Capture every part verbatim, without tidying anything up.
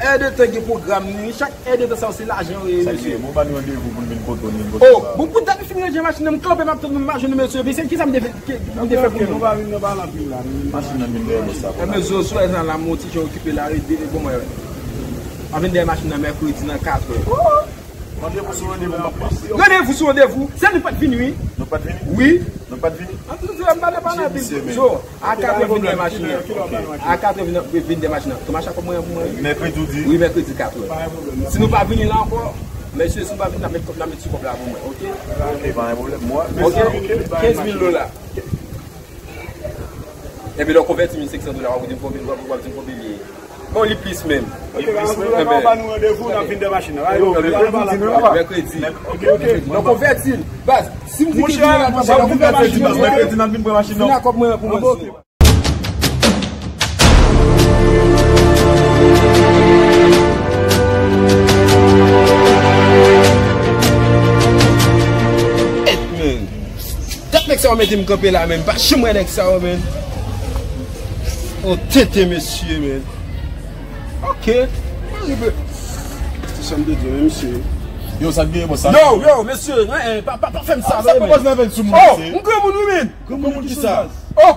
Èdtan gen pwogram li, chak èdtan sa yo se lajan yo ye, mesye. Sa ki, bon, ba nou randevou pou n vin kote w, n vin kote w. Oh, bon, pou dat m fin ranje machin nan, m kanpe, m ap tann nou, m pa jwenn nou, mesye. Mesye, kisa m te fè, ki, m te fè pou nou? Ok, ok, nou pa vin nan pale anpil la. Machin nan vin dèyè bòs la. Enben, zo, sou èdtan la, m on ti jan okipe la, rete, bon, mwen. M ap vin dèyè machin nan mèkredi nan katrè. Randevou sou randevou, m ap pase. Randevou sou randevou, se nou pa t vini, wi. Nou pa t vini? Wi. Nou pa t vini? An tou, m pa nan pale anpil. Zo, a katrè vin dèyè machin nan. A katrè vin, vin dèyè machin nan. Tou mache ak mwen pou mwen. Mèkredi ou di? Wi, mèkredi katrè. Si nou pa vini la ankò, mesye, si nou pa vini, n ap met kòb, n ap met sou kòb la pou mwen, ok? Ok, pa gen pwoblèm. Mwen, ok, kenz mil dola. Epi lè w konvèti mil senk san dola, w ap di m konbyen, w ap, w ap di m konbyen li ye. Bon, li plis menm. Ok, ba nou randevou, n ap vin dèyè machin nan. Mèkredi. Ok, ok. Donk, konvèti l. Baz, si m di ke mèkredi, n ap vin pran machin nan. Vin ak kòb mwen pou mwen. Èt, men. Dat nèg sa yo mete m kanpe la, men. M pa janm wè nèg sa yo, men. O tete, mesye, men. Ok. Mwen rive. Se sa m te di, men, mesye. Yo, sa k genyen, bòs sa? Yo, yo, mesye, en, en, pa, pa, pa fè m sa, men. Sa pa bòs nan vèn sou moun, mesye. Oh, m granmoun, wi, men. Granmoun ki sa? Oh!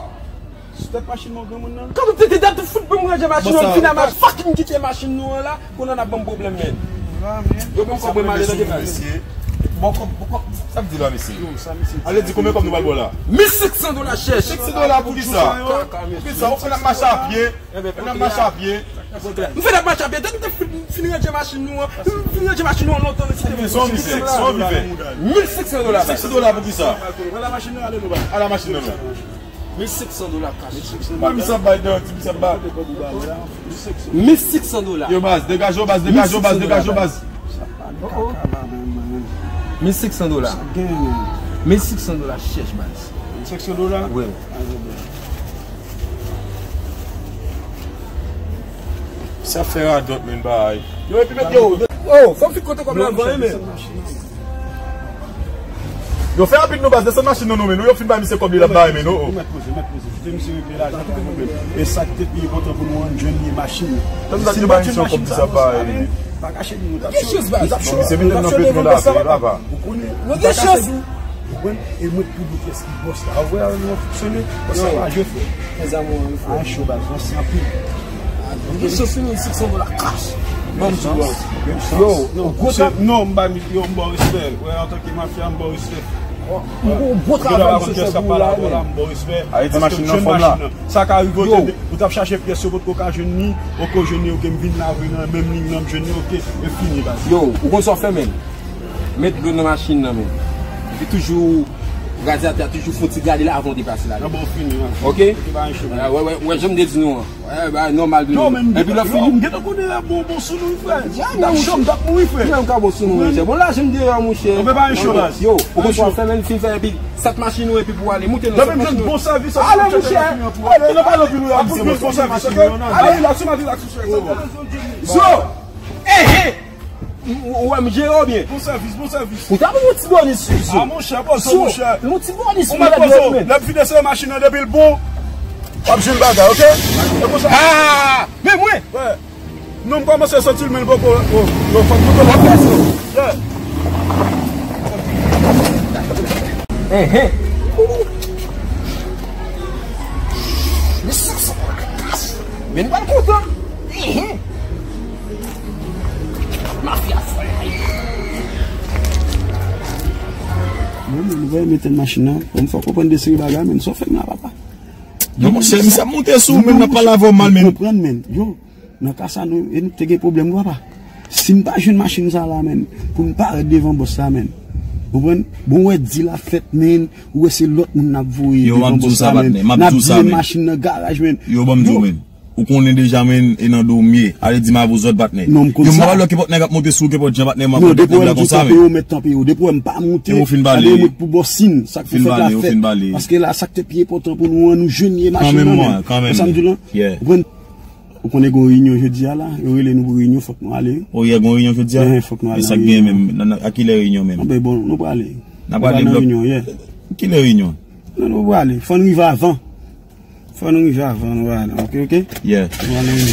Sou tèt machin mwen, granmoun nan. Kòm tete dat ou fout pou m ranje machin nan, m fin a machin, fucking kite machin nou an la, kounye a n ap ban m pwoblèm, men. Yo ban m kòb mwen, m ale nan defann. Bon kòb, bon kòb. Sa k di la, mesye? Ale di konbyen kòb nou pral ba w la? Mil senk san dola chèch. Senk san dola pou kisa? Pou kisa? Ou fè n ap mache a pye. Ou fè n ap mache a pye. M fè n ap mache a pye. Depi m te fin, fin ranje machin nou an, m fin ranje machin nou an lontan, mesye. Son vifè, son vifè. Mil senk san dola. Senk san dola pou kisa? Ala machin nan, ale nou ba. Ala machin nan, non. Mil senk san dola cash. Mwen, misye ap bay, ti misye ap bay. Mil senk san dola. Yo, baz, degaje w, baz, degaje w, baz, degaje w, baz. Mil senk san dola. Mil senk san dola chèch, baz. Mil senk san dola? Wi. Sa fè radòt, men, bay. Yo, epi met yo. Oh, fò m fin konte kòb la avan, men. Yo, fè rapid non, baz, desann machin nan non, men. Yo fin bay misye kòb li, l ap bay, men, oh, oh. Ou mèt poze, mèt poze. Kite misye regle lajan, pa gen pwoblèm. E sa ki te pi enpòtan pou nou an, jwenn li machin nan. Si n pa jwenn machin sa, bòs la, men, pa kache nou, nou t ap cho. Nou t ap cho, nou t ap cho devan bòs la, papa. Ou konnen, nou pa kache nou. Ou konprann? E mwen tou di pyès ki bòs la. Ou wè, nou fonksyone, bòs la pa jwe, frè. Mezanmi, wi, frè. Ay, cho, baz, nou se anpil. Gen chans, mil senk san dola cash. Ban m tou, bro. Yo, non, gwo se, non, m ba, yo, m ba w respè. Wè, antanke mafya, m ba w respè. Gwo travay misye fè pou ou la, men. M ba w respè. Paske m jwenn machin nan. Sa ka rive, ou te, ou t ap chache pyès, yo potko ka jwenn li, ou ko jwenn li, ok, m vin la vre nan menm liy nan, m jwenn li, ok, e fini, baz. Yo, ou konn sa w fè, men? Met dlo nan machin nan, men. Epi toujou, radyatè a toujou fon ti gade la avan w deplase la. Nan bon fini, man. Ok? Wè, wè, wè, jan m te di nou an. Wè, ba, nòmal, men. Epi lè fini. M gentan konnen bon, bon sou nou, frè. M t ap cho, m t ap mouri, frè. Mwen, m ka bon sou nou, monchè. Bon, lajan m deyò, monchè. Ou pa gen cho, baz. Yo, ou konn sa w fè, men, fin fè, epi sèt machin ou, epi pou ale. Moute nan sèt machin ou. Bon sèvis, ale, monchè. Ale, nan pa nan vil ou, ale, bon sèvis, ok? Ale, relax, relax, relax. Zo! Ehe! Ou wè m jere w byen? Bon sèvis, bon sèvis. Ou ta ban m yon ti bonis sou zo. Ah, monchè, poze w, monchè. Yon ti bonis pou lè dwèt, men. Lè m fin desann machin nan depi l bon, w ap jwenn bagay, ok? E konsa. Ah! Men mwen! Wè. Non, m kòmanse santi l, men l poko, oh, yo, fòk nou konn ap fè sa. Yeah. Enhen. Men sa, sa pa kas. Men nou pral kontan. Enhen. Mafya fò la ye. Bon, men nou va mete machin nan. Bon, fòk ou pran de seri bagay, men sa w fè m la, papa. Non, monchè, misye ap monte sou ou, men n ap pale avè w mal, men. Konprann, men. Yo, nan ka sa, nou, e nou te gen pwoblèm, papa. Si n pa jwenn machin sa la, men, pou n parèt devan bòs la, men. Ou konprann? Bon, wè, di la fèt, men. Ou wè se lòt moun n ap voye devan bòs la, men. N ap di men machin nan garaj, men. Yo, ban m di w, men. Ou konnen deja, men, e nan do m ye. Ale di m avè w zòt, patnè. Non, m konn sa. Yo, m pa lòt ke patnè k ap monte sou ou, ke pòt jan patnè m ap monte m la konsa, men. Depi w wè m di w tanpe yo, mèt tanpe yo. Depi w wè m pa monte, ale mèt pou bòs sin. Sa k pou fèt la fèt. Paske la, sa k te pi enpòtan pou nou an, nou jwenn ye machin nan, men. Kanmenm, kanmenm. Ou konn sa m di w lan? Yeah. Ou konn, ou konnen gon reyinyon jodi a la. Yo rele nou pou reyinyon, fòk nou ale. Oh, yeah, gon reyinyon jodi a? Eh, fòk nou ale nan reyinyon. E sa k genyen menm? Nan, nan, a kilè reyinyon menm? Ah, ben, bon, nou prale. N ap prale nan reyinyon, yeah. Kilè reyinyon? Non, nou prale. Fò n rive avan. Fò nou rive avan nou ale, ok, ok? Yeah. Nou ale, nou.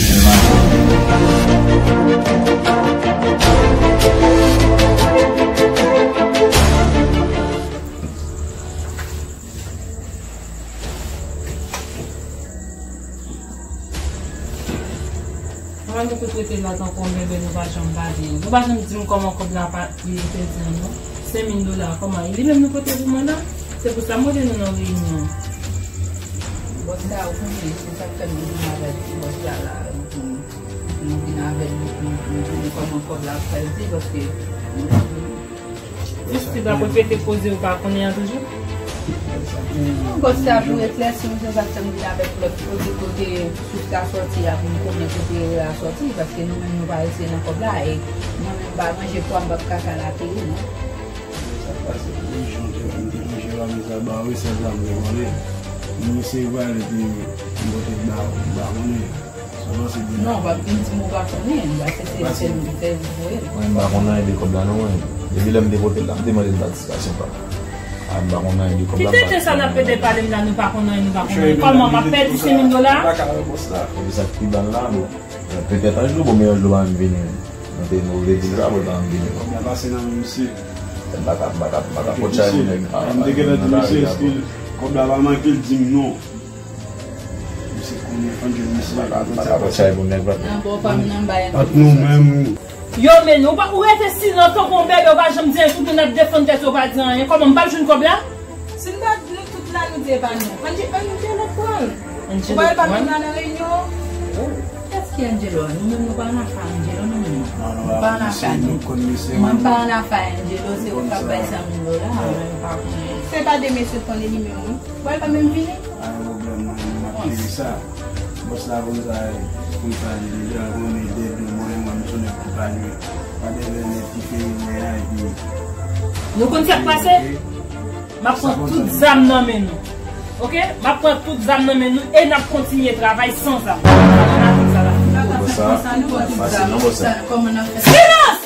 Mwen nou tout rete la tankou yon bebe, nou pa janm pale. Nou pa janm di m kòman kòb la pa li te di an non. Senk mil dola, kòman li menm nou pote pou mwen la? Se pou sa m rele nou nan reyinyon. Bòs la, ou konnen, se sa k fè m vin avèk bòs la la. Nou vin avèk li pou nou konnen kòman kòb la ap fè l di, paske Jis fi la pou fete koze ou pa konnen an toujou. Bòs la pou eklèsi m, se sa k fè m vin avèk lòt koze kote souf la sòti a pou m konnen kote la sòti, paske nou menm nou pa rete nan kòb la, e mwen menm m pa manje pwa, m p ap ka kal ateri non. Sa k pase pou jan ke m te manje pa m sa ba wi, sèl sa m te konnen. M eseye pale epi m pote ba ou, m pa konnen. Non, w ap vin di m ou pa konnen, paske se sèl ou ki fè voye l. Mwen m pa konn anyen de kòb la non mwen. Depi lè m te pote l la, m te mande l patisipasyon pa m. A, m pa konn anyen de kòb la. Ki tenten sa n ap pede pale m la, nou pa konn anyen, nou pa konn anyen. Kòman m ap pèdi senk mil dola? Epi sa k pi ba l la, bon. Petèt Anjlo, bon, men Anjlo pa menm vini. Mwen te, mwen te di l sa, mwen pa menm vini non. L ap pase nan men misye. M pa ka, m pa ka, m pa ka pot chay pou nèg. M te gentan di misye, èske kòb la pa manke, l di m non. Misye konnen fò n jwenn misye. Ant nou menm. Yo, men ou pa, ou rete silans tankou yon bebe, ou pa janm di anyen, tout moun ap defann tèt yo, pa di anyen. Kòman m p ap jwenn kòb la? Si n pa, nou tout la, nou di e pa nou. Ann di, ann di lòt pran l. Ou pa wè l pa menm la nan reyinyon? Kiyès ki Angelo? Nou menm nou pa nan afè Angelo, nou menm. Nou pa nan afè nou. Mwen pa nan afè Angelo, se ou k ap bay senk mil dola, mwen pa konnen. Se pa de mesye konnen li menm wi. Ou pa wè l pa menm vini? Pa gen pwoblèm, mwen, m ap jere sa. Bòs la konn sa, konn sa li deja, konnen de de mwen, mwen, m se nèg konpanye. Pa de lè nèg ki fè erè a, epi. Nou konn sa k pase? M ap pran tout zam nan men nou. Oke? M ap pran tout zam nan men nou e n ap kontinye travay san zam. Sa nan Afrik sa la. Silans!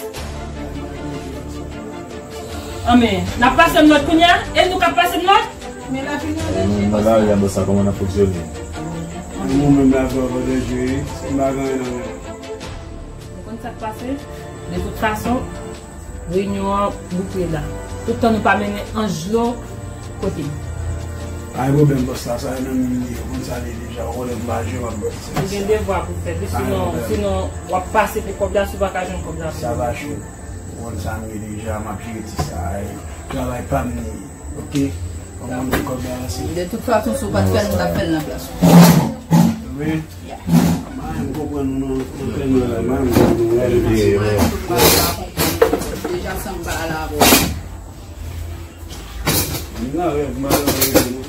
Anben, n ap pase m nòt kounye a? E nou k ap pase m nòt? Men la vini avèk je bòs la. Mwen la, jan bòs la, kòman n ap fonksyone? Nou menm la, fè w pwotèje, se m pa gen anyen nan men. Ou konn sa k pase? De tout fason, reyinyon an bouke la. Tout tan nou pa mennen Anjlo kote m. Pa gen pwoblèm, bòs la, sa e nan men m li ye, ou konn sa l ye deja, ou konnen m pa jwe, m ap bòs. Ou gen devwa pou fè, wi, sinon, sinon, w ap pase pou kòb la, si w pa ka jwenn kòb la. Sa pa cho. Ou konn sa m ye deja, m ap jere ti sa a, e travay pa m li ye, oke? Kòman m di kòb la, se. De tout fason, si w pa t fè l, m t ap fè l nan plas ou. Wi. M pa menm konprann nou nan, nan plen nan la, m pa menm konprann nou. Deja, sa m pa la avè w. M nan rèv, m pa nan rèv, non.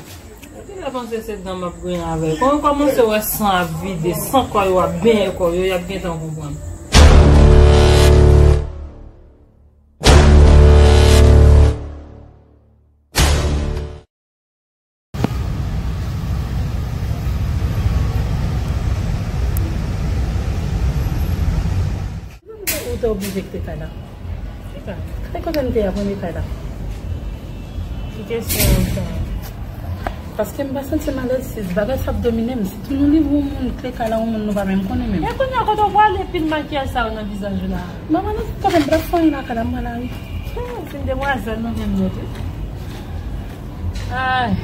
Epi lè panse se dan m ap griyen avè l. Kon yo kòmanse wè san ap vide, san kò yo ap benyen kò yo, y ap gentan konprann. Ou te oblije kite kay la. Kay kote m te ye a, premye kay la. Ki kesyon sa? Paske m pa santi m alèz, sis bagay sa ap domine m. Si tou nou livre yon moun kle kay la, yon moun nou pa menm konnen menm. E kounye a, kote w prale pil makiyaj sa yo nan vizaj ou la? Manman, nou kote m pral fè anyen lakay la, m pral ale. Hmm, fin demwazèl nou menm nou tou. Ay.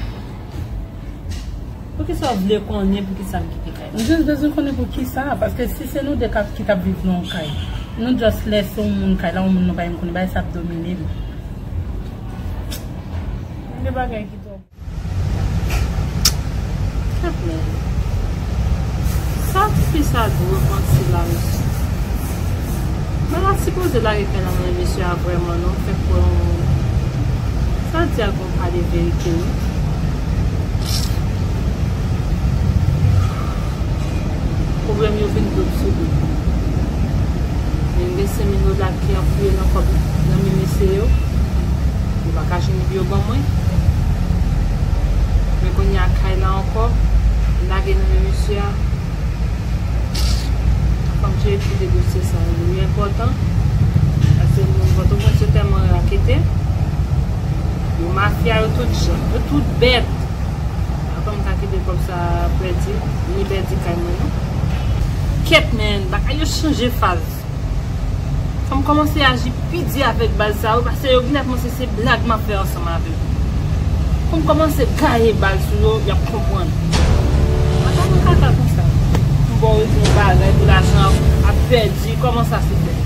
Poukisa w vle konnen poukisa m kite kay la? M jis bezwen konnen poukisa, paske si se nou de k ap, ki t ap viv nan yon kay, nou just lèse yon moun kay la, yon moun nou pa menm konnen, bagay sa ap domine m. Gen de bagay ki twò. Kèt men. Sa ti fi sa dwe panse la, mesye. Mwen pa sipoze lage kay la nan men mesye a vrèman non, fèk wè yon. Sa di a gon pale verite wi. Pwoblèm yo vin doub sou doub. Men gen senk mil dola ki anfouye nan kòb nan men mesye yo. Yo pa ka jwenn li pou yo ban mwen. Men kounye a kay la ankò, m lage nan men mesye a. Fò m jere tout de dosye sa yo. Li enpòtan. Paske moun Pòtoprens yo tèlman rakete. Yo mafya, yo tout jan. Yo tout bèt. Avan m ka kite kòb sa pèdi, ni pèdi kay mwen non. Kèt men, bagay yo chanje faz. Fò m kòmanse aji pi di avèk baz sa yo, paske yo genlè panse se blag m ap fè ansanm avè yo. Fò m kòmanse gaye bal sou yo, y ap konprann. Mwen pa nan kaka konsa. M ba w rezon bagay pou lajan ap, pèdi, kòman sa se fèt?